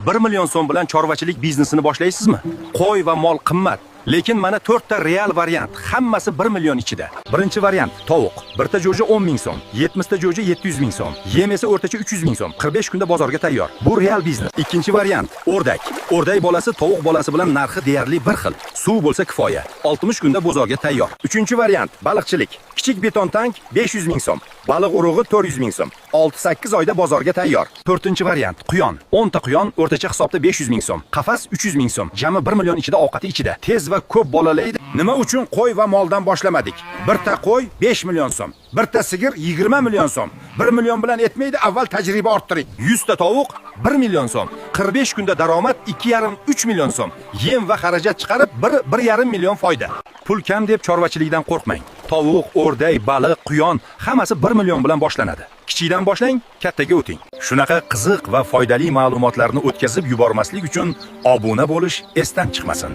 1 million so'm bilan chorvachilik biznesini boshlaysizmi? Qo'y va mol qimmat, lekin mana to'rtta real variant, hammasi 1 million ichida. Birinchi variant tovuq. Birta jo'ja 10 ming so'm, 70 ta jo'ja 700 ming so'm. Yem esa o'rtacha 300 ming so'm. 45 kunda bozorga tayyor. Bu real biznes. Ikkinchi variant o'rdak. O'rdak bolasi tovuq bolasi bilan narxi deyarli bir xil. Suv bo'lsa kifoya. 60 kunda bozorga tayyor. Uchinchi variant baliqchilik. Kichik beton tank 500 ming so'm. Baliq urug'i 400 ming so'm. 6-8 oyda bozorga tayyor. To'rtinchi variant quyon. 10 ta quyon o'rtacha hisobda 500 ming so'm. Qafas 300 ming so'm. Jami 1 million ichida, ovqati ichida. Tez va ko'p bolalaydi. Nima uchun qo'y va moldan boshlamadik? Birta qo'y 5 million so'm, birta sigir 20 million so'm. 1 million bilan etmaydi, avval tajriba orttiring. 100 ta tovuq 1 million so'm. 45 kunda daromad 2,5-3 million so'm. Yem va xarajat chiqarib 1-1,5 million foyda. Pul kam deb chorvachilikdan qo'rqmang. Tovuq, o'rdak, baliq, quyon hammasi 1 million bilan boshlanadi. Kichikdan boshlang, kattaga o'ting. Shunaqa qiziq va foydali ma'lumotlarni o'tkazib yubormaslik uchun obuna bo'lish esdan chiqmasin.